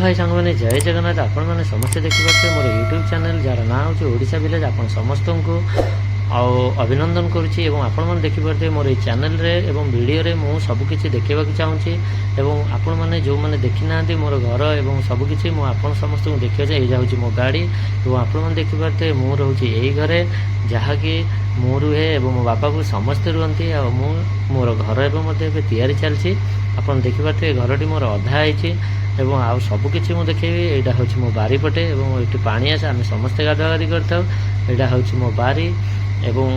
High ସାଙ୍ଗମାନେ, ଜୟ ଜଗନ୍ନାଥ। ଆପଣମାନେ ସମସ୍ତେ ଦେଖିପାରୁଥିବେ ମୋର ୟୁଟ୍ୟୁବ୍ ଚ୍ୟାନେଲ୍, ଯାହାର ନାଁ ହେଉଛି ଓଡ଼ିଶା ଭିଲେଜ୍। ଆପଣ ସମସ୍ତଙ୍କୁ ଆଉ ଅଭିନନ୍ଦନ କରୁଛି ଏବଂ ଆପଣମାନେ ଦେଖିପାରୁଥିବେ ମୋର ଏଇ ଚ୍ୟାନେଲ୍ରେ ଏବଂ ଭିଡ଼ିଓରେ ମୁଁ ସବୁକିଛି ଦେଖାଇବାକୁ ଚାହୁଁଛି। ଏବଂ ଆପଣମାନେ ଯେଉଁମାନେ ଦେଖିନାହାନ୍ତି ମୋର ଘର ଏବଂ ସବୁକିଛି, ମୁଁ ଆପଣ ସମସ୍ତଙ୍କୁ ଦେଖିବାକୁ ଚାହେଁ। ଏଇଟା ହେଉଛି ମୋ ଗାଡ଼ି ଏବଂ ଆପଣମାନେ ଦେଖିପାରୁଥିବେ ମୁଁ ରହୁଛି ଏଇ ଘରେ, ଯାହାକି ମୁଁ ରୁହେ ଏବଂ ମୋ ବାପା ବୋଉ ସମସ୍ତେ ରୁହନ୍ତି। ଆଉ ମୁଁ ମୋର ଘର ଏବେ ମଧ୍ୟ ଏବେ ତିଆରି ଚାଲିଛି। ଆପଣ ଦେଖିପାରୁଥିବେ ଘରଟି ମୋର ଅଧା ହେଇଛି ଏବଂ ଆଉ ସବୁକିଛି ମୁଁ ଦେଖେଇବି। ଏଇଟା ହେଉଛି ମୋ ବାରିପଟେ ଏବଂ ଏଠି ପାଣି ଆସେ, ଆମେ ସମସ୍ତେ ଗାଧୁଆ ଗାଧି କରିଥାଉ। ଏଇଟା ହେଉଛି ମୋ ବାରି ଏବଂ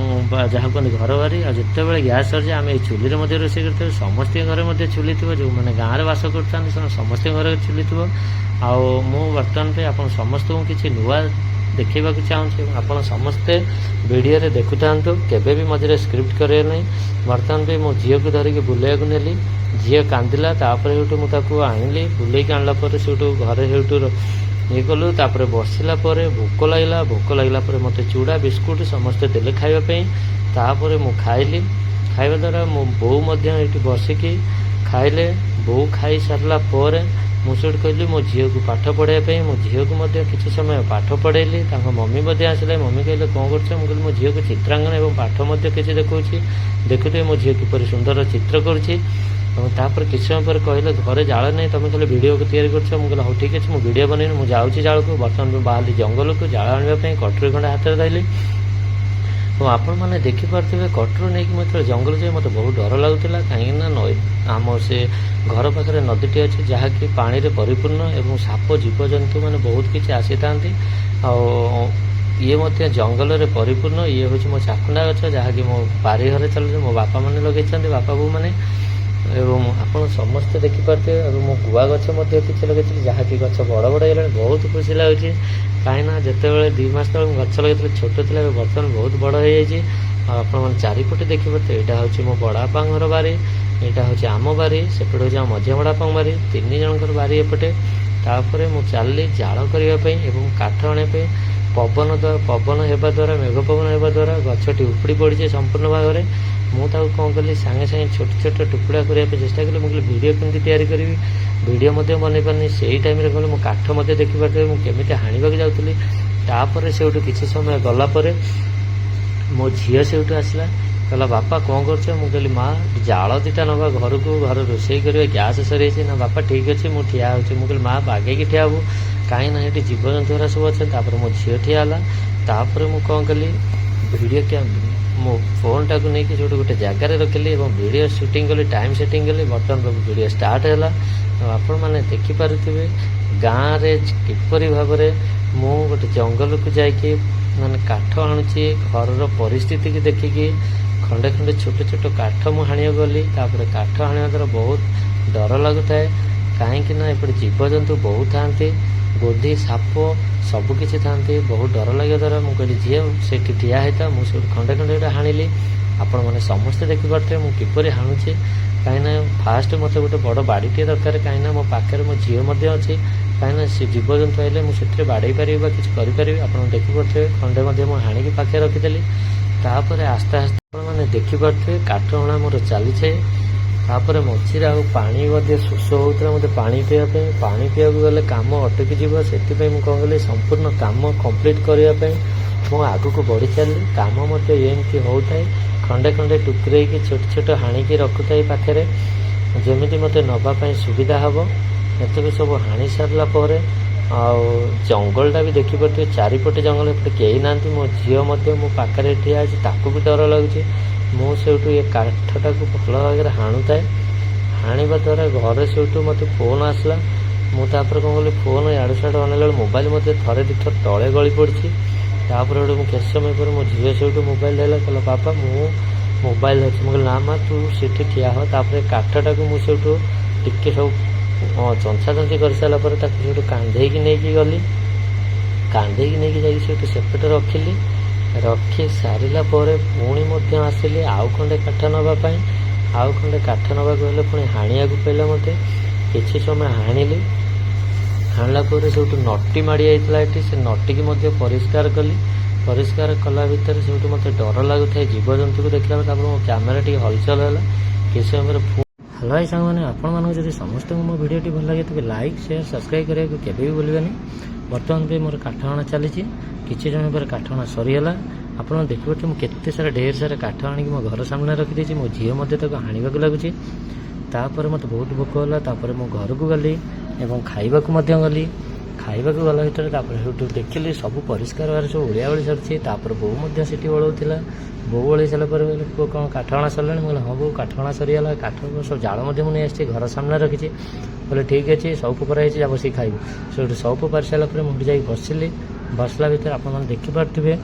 ଯାହା କୁହନ୍ତି ଘର ବାରି। ଆଉ ଯେତେବେଳେ ଗ୍ୟାସ୍ ସରିଯାଏ, ଆମେ ଏଇ ଚୁଲିରେ ମଧ୍ୟ ରୋଷେଇ କରିଥାଉ। ସମସ୍ତଙ୍କ ଘରେ ମଧ୍ୟ ଚୁଲି ଥିବ। ଯେଉଁମାନେ ଗାଁରେ ବାସ କରୁଥାନ୍ତି, ସେମାନେ ସମସ୍ତଙ୍କ ଘରେ ଚୁଲି ଥିବ। ଆଉ ମୁଁ ବର୍ତ୍ତମାନ ପାଇଁ ଆପଣ ସମସ୍ତଙ୍କୁ କିଛି ନୂଆ ଦେଖେଇବାକୁ ଚାହୁଁଛି ଏବଂ ଆପଣ ସମସ୍ତେ ଭିଡ଼ିଓରେ ଦେଖୁଥାନ୍ତୁ, କେବେ ବି ମଝିରେ ସ୍କିପ୍ କରିବେ ନାହିଁ। ବର୍ତ୍ତମାନ ପାଇଁ ମୋ ଝିଅକୁ ଧରିକି ବୁଲେଇବାକୁ ନେଲି। ଝିଅ କାନ୍ଦିଲା। ତାପରେ ସେଇଠୁ ମୁଁ ତାକୁ ଆଣିଲି। ବୁଲେଇକି ଆଣିଲା ପରେ ସେଇଠୁ ଘରେ ସେଇଠୁ ଇଏ କଲୁ। ତାପରେ ବସିଲା ପରେ ଭୋକ ଲାଗିଲା। ଭୋକ ଲାଗିଲା ପରେ ମୋତେ ଚୁଡ଼ା ବିସ୍କୁଟ ସମସ୍ତେ ଦେଲେ ଖାଇବା ପାଇଁ। ତାପରେ ମୁଁ ଖାଇଲି। ଖାଇବା ଦ୍ୱାରା ମୋ ବୋଉ ମଧ୍ୟ ଏଇଠି ବସିକି ଖାଇଲେ। ବୋଉ ଖାଇସାରିଲା ପରେ ମୁଁ ସେଇଠୁ କହିଲି ମୋ ଝିଅକୁ ପାଠ ପଢ଼ାଇବା ପାଇଁ। ମୋ ଝିଅକୁ ମଧ୍ୟ କିଛି ସମୟ ପାଠ ପଢ଼େଇଲି। ତାଙ୍କ ମମି ମଧ୍ୟ ଆସିଲେ। ମମି କହିଲେ, "କ'ଣ କରୁଛ?" ମୁଁ କହିଲି, ମୋ ଝିଅକୁ ଚିତ୍ରାଙ୍କନ ଏବଂ ପାଠ ମଧ୍ୟ କିଛି ଦେଖାଉଛି। ଦେଖୁଥିବେ ମୋ ଝିଅ କିପରି ସୁନ୍ଦର ଚିତ୍ର କରୁଛି। ଏବଂ ତାପରେ କିଛି ସମୟ ପରେ କହିଲେ, "ଘରେ ଜାଳ ନାହିଁ, ତୁମେ ଖାଲି ଭିଡ଼ିଓ ତିଆରି କରୁଛ।" ମୁଁ କହିଲି, "ହଉ, ଠିକ୍ ଅଛି, ମୁଁ ଭିଡ଼ିଓ ବନେଇନି, ମୁଁ ଯାଉଛି ଜାଳକୁ।" ବର୍ତ୍ତମାନ ମୁଁ ବାହାରିଲି ଜଙ୍ଗଲକୁ ଜାଳ ଆଣିବା ପାଇଁ। କଟୁରୀ ଖଣ୍ଡେ ହାତରେ ଧଇଲି ଏବଂ ଆପଣମାନେ ଦେଖିପାରୁଥିବେ, କଟୁରୀ ନେଇକି ମୁଁ ଯେତେବେଳେ ଜଙ୍ଗଲ ଯାଏ, ମୋତେ ବହୁତ ଡର ଲାଗୁଥିଲା। କାହିଁକିନା ନଈ, ଆମ ସେ ଘର ପାଖରେ ନଦୀଟି ଅଛି, ଯାହାକି ପାଣିରେ ପରିପୂର୍ଣ୍ଣ ଏବଂ ସାପ, ଜୀବଜନ୍ତୁ ମାନେ ବହୁତ କିଛି ଆସିଥାନ୍ତି। ଆଉ ଇଏ ମଧ୍ୟ ଜଙ୍ଗଲରେ ପରିପୂର୍ଣ୍ଣ। ଇଏ ହେଉଛି ମୋ ଚାକୁଣ୍ଡା ଗଛ, ଯାହାକି ମୋ ବାରିଘରେ ଚାଲୁଛି, ମୋ ବାପାମାନେ ଲଗେଇଛନ୍ତି, ବାପା ବୋଉମାନେ। ଏବଂ ଆପଣ ସମସ୍ତେ ଦେଖିପାରୁଥିବେ। ଏବଂ ମୁଁ ଗୁଆ ଗଛ ମଧ୍ୟ କିଛି ଲଗେଇଥିଲି, ଯାହାକି ଗଛ ବଡ଼ ବଡ଼ ହେଇଗଲାଣି। ବହୁତ ଖୁସି ଲାଗୁଛି, କାହିଁକିନା ଯେତେବେଳେ 2 ମାସ ତଳେ ମୁଁ ଗଛ ଲଗେଇଥିଲି, ଛୋଟ ଥିଲା। ଏବେ ବର୍ତ୍ତମାନ ବହୁତ ବଡ଼ ହେଇଯାଇଛି। ଆଉ ଆପଣମାନେ ଚାରିପଟେ ଦେଖିପାରୁଥିବେ, ଏଇଟା ହେଉଛି ମୋ ବଡ଼ ବାପାଙ୍କ ଘର ବାରି, ଏଇଟା ହେଉଛି ଆମ ବାରି, ସେପଟେ ହେଉଛି ଆମ ମଝିଆ ବଡ଼ ବାପାଙ୍କ ବାରି, ତିନି ଜଣଙ୍କର ବାରି ଏପଟେ। ତାପରେ ମୁଁ ଚାଲିଲି ଜାଳ କରିବା ପାଇଁ ଏବଂ କାଠ ଆଣିବା ପାଇଁ। ପବନ ଦ୍ୱାରା, ପବନ ହେବା ଦ୍ୱାରା, ମେଘ ପବନ ହେବା ଦ୍ୱାରା ଗଛଟି ଉପୁଡ଼ି ପଡ଼ିଛି ସମ୍ପୂର୍ଣ୍ଣ ଭାବରେ। ମୁଁ ତାକୁ କ'ଣ କଲି, ସାଙ୍ଗେ ସାଙ୍ଗେ ଛୋଟ ଛୋଟ ଟୁକୁଡ଼ା କରିବା ପାଇଁ ଚେଷ୍ଟା କଲି। ମୁଁ କହିଲି, ଭିଡ଼ିଓ କେମିତି ତିଆରି କରିବି? ଭିଡ଼ିଓ ମଧ୍ୟ ବନେଇ ପାରିନି। ସେଇ ଟାଇମ୍ରେ ଗଲେ ମୁଁ କାଠ ମଧ୍ୟ ଦେଖିପାରୁଥିବେ ମୁଁ କେମିତି ହାଣିବାକୁ ଯାଉଥିଲି। ତାପରେ ସେଇଠୁ କିଛି ସମୟ ଗଲା ପରେ ମୋ ଝିଅ ସେଇଠୁ ଆସିଲା। କହିଲା, "ବାପା, କ'ଣ କରୁଛ?" ମୁଁ କହିଲି, "ମା, ଜାଳ ଦୁଇଟା ନେବା ଘରକୁ, ଘରେ ରୋଷେଇ କରିବା, ଗ୍ୟାସ୍ ସରିଯାଇଛି।" "ନା ବାପା, ଠିକ୍ ଅଛି, ମୁଁ ଠିଆ ହେଉଛି।" ମୁଁ କହିଲି, "ମା, ବାଗେଇକି ଠିଆ ହେବୁ, କାହିଁକି ନା ସେଠି ଜୀବଜନ୍ତୁ ଗୁରା ସବୁ ଅଛନ୍ତି।" ତାପରେ ମୋ ଝିଅ ଠିଆ ହେଲା। ତାପରେ ମୁଁ କ'ଣ କଲି, ଭିଡ଼ିଓ ମୋ ଫୋନ୍ଟାକୁ ନେଇକି ସେଇଠୁ ଗୋଟେ ଜାଗାରେ ରଖିଲି ଏବଂ ଭିଡ଼ିଓ ସୁଟିଂ କଲି, ଟାଇମ୍ ସେଟିଂ କଲି। ବର୍ତ୍ତମାନ ଭିଡ଼ିଓ ଷ୍ଟାର୍ଟ ହେଲା। ଆଉ ଆପଣମାନେ ଦେଖିପାରୁଥିବେ ଗାଁରେ କିପରି ଭାବରେ ମୁଁ ଗୋଟେ ଜଙ୍ଗଲକୁ ଯାଇକି ମାନେ କାଠ ଆଣୁଛି। ଘରର ପରିସ୍ଥିତିକି ଦେଖିକି ଖଣ୍ଡେ ଖଣ୍ଡେ ଛୋଟ ଛୋଟ କାଠ ମୁଁ ହାଣିବାକୁ ଗଲି। ତାପରେ କାଠ ହାଣିବା ଦ୍ୱାରା ବହୁତ ଡର ଲାଗୁଥାଏ, କାହିଁକି ନା ଏପଟେ ଜୀବଜନ୍ତୁ ବହୁତ ଥାଆନ୍ତି, ଗୋଧି, ସାପ ସବୁ କିଛି ଥାଆନ୍ତି। ବହୁତ ଡର ଲାଗିବା ଦ୍ୱାରା ମୁଁ କହିଲି, "ଝିଅ, ସେଠି ଠିଆ ହେଇଥା।" ମୁଁ ସେଇଠୁ ଖଣ୍ଡେ ଖଣ୍ଡେ ଗୋଟେ ହାଣିଲି। ଆପଣମାନେ ସମସ୍ତେ ଦେଖିପାରୁଥିବେ ମୁଁ କିପରି ହାଣୁଛି। କାହିଁକିନା ଫାଷ୍ଟ ମୋତେ ଗୋଟେ ବଡ଼ ବାଡ଼ିଟିଏ ଦରକାର, କାହିଁକିନା ମୋ ପାଖରେ ମୋ ଝିଅ ମଧ୍ୟ ଅଛି, କାହିଁକିନା ସେ ଜୀବଜନ୍ତୁ ଆଇଲେ ମୁଁ ସେଥିରେ ବାଡ଼େଇ ପାରିବି ବା କିଛି କରିପାରିବି। ଆପଣ ଦେଖିପାରୁଥିବେ, ଖଣ୍ଡେ ମଧ୍ୟ ମୁଁ ହାଣିକି ପାଖରେ ରଖିଦେଲି। ତାପରେ ଆସ୍ତେ ଆସ୍ତେ ଆପଣମାନେ ଦେଖିପାରୁଥିବେ କାଠ ହଣା ମୋର ଚାଲିছে। ତାପରେ ମଝିରେ ଆଉ ପାଣି ମଧ୍ୟ ଶୋଷ ହେଉଥିଲା ମୋତେ ପାଣି ପିଇବା ପାଇଁ। ପାଣି ପିଇବାକୁ ଗଲେ କାମ ଅଟକି ଯିବ। ସେଥିପାଇଁ ମୁଁ କ'ଣ କଲି, ସମ୍ପୂର୍ଣ୍ଣ କାମ କମ୍ପ୍ଲିଟ୍ କରିବା ପାଇଁ ମୁଁ ଆଗକୁ ବଢ଼ି ଚାଲିଲି। କାମ ମଧ୍ୟ ଏମିତି ହେଉଥାଏ, ଖଣ୍ଡେ ଖଣ୍ଡେ ଟୁକୁରେଇକି ଛୋଟ ଛୋଟ ହାଣିକି ରଖୁଥାଏ ପାଖରେ, ଯେମିତି ମୋତେ ନେବା ପାଇଁ ସୁବିଧା ହେବ। ଏତକ ସବୁ ହାଣି ସାରିଲା ପରେ ଆଉ ଜଙ୍ଗଲଟା ବି ଦେଖିପାରୁଥିବେ, ଚାରିପଟେ ଜଙ୍ଗଲ, ଏପଟେ କେହି ନାହାନ୍ତି। ମୋ ଝିଅ ମଧ୍ୟ ମୋ ପାଖରେ ଠିଆ ଅଛି, ତାକୁ ବି ଡର ଲାଗୁଛି। ମୁଁ ସେଇଠୁ ଏ କାଠଟାକୁ ଭଲ ଭାବରେ ହାଣୁଥାଏ। ହାଣିବା ଦ୍ୱାରା ଘରେ ସେଇଠୁ ମୋତେ ଫୋନ୍ ଆସିଲା। ମୁଁ ତାପରେ କ'ଣ କଲି, ଫୋନ୍ ଇଆଡ଼ୁ ସିଆଡ଼ୁ ଅନେଇଲା ବେଳକୁ ମୋବାଇଲ ମଧ୍ୟ ଥରେ ଦୁଇଥର ତଳେ ଗଳି ପଡ଼ିଛି। ତାପରେ ଗୋଟେ ମୁଁ କେତେ ସମୟ ପରେ ମୋ ଝିଅ ସେଇଠୁ ମୋବାଇଲ ଧରିଲା। କହିଲା, "ବାପା, ମୁଁ ମୋବାଇଲ ଧରିଛି।" ମୁଁ କହିଲି, "ନା ମା, ତୁ ସେଠି ଠିଆ ହ।" ତାପରେ କାଠଟାକୁ ମୁଁ ସେଇଠୁ ଟିକେ ସବୁ ଚଞ୍ଚା ଚଞ୍ଚି କରିସାରିଲା ପରେ ତାକୁ ସେଇଠୁ କାନ୍ଧେଇକି ନେଇକି ଗଲି। କାନ୍ଧେଇକି ନେଇକି ଯାଇକି ସେଇଠୁ ସେପଟେ ରଖିଲି। ରଖି ସାରିଲା ପରେ ପୁଣି ମଧ୍ୟ ଆସିଲି ଆଉ ଖଣ୍ଡେ କାଠ ନେବା ପାଇଁ। ଆଉ ଖଣ୍ଡେ କାଠ ନେବାକୁ ହେଲେ ପୁଣି ହାଣିବାକୁ ପଡ଼ିଲା ମୋତେ। କିଛି ସମୟ ହାଣିଲି। ହାଣିଲା ପରେ ସେଇଠୁ ନଟି ମାଡ଼ି ଯାଇଥିଲା ଏଠି, ସେ ନଟିକି ମଧ୍ୟ ପରିଷ୍କାର କଲି। ପରିଷ୍କାର କଲା ଭିତରେ ସେଇଠୁ ମୋତେ ଡର ଲାଗୁଥାଏ ଜୀବଜନ୍ତୁକୁ ଦେଖିଲା ପରେ। ତାପରେ ମୋ କ୍ୟାମେରା ଟିକେ ହଲଚଲ ହେଲା। କିଛି ସମୟ ପରେ ହ୍ୟାଲୋ ଭାଇ ସାଙ୍ଗମାନେ, ଆପଣମାନଙ୍କୁ ଯଦି ସମସ୍ତଙ୍କୁ ମୋ ଭିଡ଼ିଓଟି ଭଲ ଲାଗେ, ତେବେ ଲାଇକ୍, ସେୟାର, ସବସ୍କ୍ରାଇବ୍ କରିବାକୁ କେବେ ବି ଭୁଲିବେନି। ବର୍ତ୍ତମାନ ପାଇଁ ମୋର କାଠ ହଣା ଚାଲିଛି। କିଛି ସମୟ ପରେ କାଠ ହଣା ସରିଗଲା। ଆପଣ ଦେଖିପାରୁଥିବେ, ମୁଁ କେତେ ସାରା, ଢେର ସାରା କାଠ ଆଣିକି ମୋ ଘର ସାମ୍ନାରେ ରଖିଦେଇଛି। ମୋ ଝିଅ ମଧ୍ୟ ତାକୁ ହାଣିବାକୁ ଲାଗୁଛି। ତାପରେ ମୋତେ ବହୁତ ଭୋକ ହେଲା। ତାପରେ ମୁଁ ଘରକୁ ଗଲି ଏବଂ ଖାଇବାକୁ ମଧ୍ୟ ଗଲି। ଖାଇବାକୁ ଗଲା ଭିତରେ ତାପରେ ସେଇଠୁ ଦେଖିଲି, ସବୁ ପରିଷ୍କାର ଭାବରେ ସବୁ ଓଳିଆ ଓଳି ସରିଛି। ତାପରେ ବୋଉ ମଧ୍ୟ ସେଠି ଓଳଉଥିଲା। ବୋଉ ଓଳେଇ ସାରିଲା ପରେ କହିଲେ, "ପୁଅ, କ'ଣ କାଠ ହଣା ସରିଲାଣି?" ମୁଁ କହିଲି, "ହଁ ବୋଉ, କାଠ ହଣା ସରିଗଲା। କାଠ ସବୁ ଜାଳ ମଧ୍ୟ ମୁଁ ନେଇ ଆସିଛି, ଘର ସାମ୍ନାରେ ରଖିଛି।" କହିଲେ, "ଠିକ୍ ଅଛି, ସବୁ ପରା ହେଇଛି, ଯା ବସିକି ଖାଇବୁ।" ସେଇଠୁ ସବୁ ପାରି ସାରିଲା ପରେ ମୁଁ ସେଠି ଯାଇକି ବସିଲି। ବସିଲା ଭିତରେ ଆପଣମାନେ ଦେଖିପାରୁଥିବେ,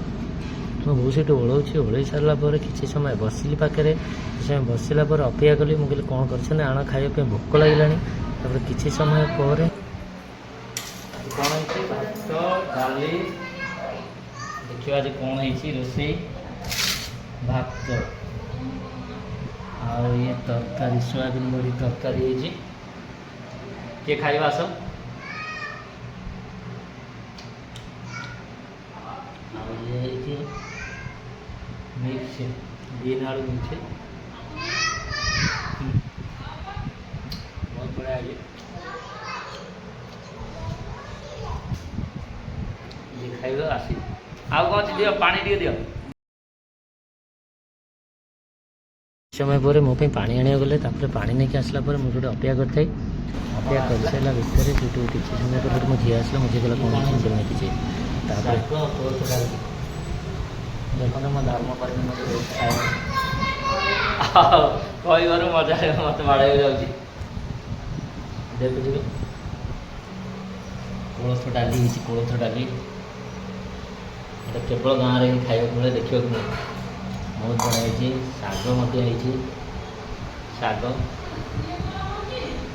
ମୋ ବୋଉ ସେଠି ଓଳଉଛି। ଓଳେଇ ସାରିଲା ପରେ କିଛି ସମୟ ବସିଲି ପାଖରେ। କିଛି ସମୟ ବସିଲା ପରେ ଅପେକ୍ଷା କଲି। ମୁଁ କହିଲି, "କ'ଣ କରିଛନ୍ତି? ଆଣ, ଖାଇବା ପାଇଁ ଭୋକ ଲାଗିଲାଣି।" ତାପରେ କିଛି ସମୟ ପରେ କ'ଣ ହେଇଛି? ଭାତ, ଡାଲି। ଦେଖିବା ଆଜି କ'ଣ ହେଇଛି ରୋଷେଇ। ଭାତ ଆଉ ଇଏ ତରକାରୀ, ସୋୟାବିନ୍ ବଡ଼ି ତରକାରୀ ହେଇଛି। କିଏ ଖାଇବା, ଆସ। ଆଉ ଇଏ ହେଇଛି ମିକ୍ସ, ବିନ୍ ଆଳୁ ମିକ୍ସ। ବହୁତ ବଢ଼ିଆ ହେଇଛି। ଇଏ ଖାଇବା ଆସି। ଆଉ କ'ଣ ଅଛି? ଦିଅ, ପାଣି ଟିକେ ଦିଅ। ସମୟ ପରେ ମୋ ପାଇଁ ପାଣି ଆଣିବାକୁ ଗଲେ। ତାପରେ ପାଣି ନେଇକି ଆସିଲା ପରେ ମୁଁ ସେଠି ଅପେକ୍ଷା କରିଥାଏ। ଅପେକ୍ଷା କରିସାରିଲା ଭିତରେ ସେଠୁ କିଛି ସମୟ ପରେ ସେଠୁ ମୋ ଝିଅ ଆସିଲା। ମୋ ଝିଅ କହିଲା, "କ'ଣ ହେଇଛି?" ମୁଁ କହିଲି, "କିଛି।" ତାପରେ ଶାଗ, କୋଳଥ ଡାଲି। ଦେଖନ୍ତୁ, ମୋ ଧର୍ମ ପତ୍ନୀ ମୋତେ ବହୁତ ଖାଇବା କହିବାରୁ ମଜା ମୋତେ ବାଡ଼େଇବାକୁ ଯାଉଛି। ଦେଖୁଥିବେ, କୋଳଥ ଡାଲି ହେଇଛି। କୋଳଥ ଡାଲି ଏଇଟା କେବଳ ଗାଁରେ ହିଁ ଖାଇବାକୁ ମିଳେ, ଦେଖିବାକୁ ମିଳେ। ବହୁତ ବଢ଼ିଆ ହେଇଛି। ଶାଗ ମଧ୍ୟ ହେଇଛି, ଶାଗ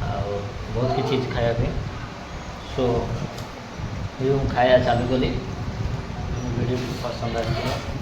ଆଉ ବହୁତ କିଛି ହେଇଛି ଖାଇବା ପାଇଁ। ସୋ ଏବେ ମୁଁ ଖାଇବା ଚାଲୁ କଲି। ଭିଡ଼ିଓଟି ପସନ୍ଦ ଆସିଥିବ।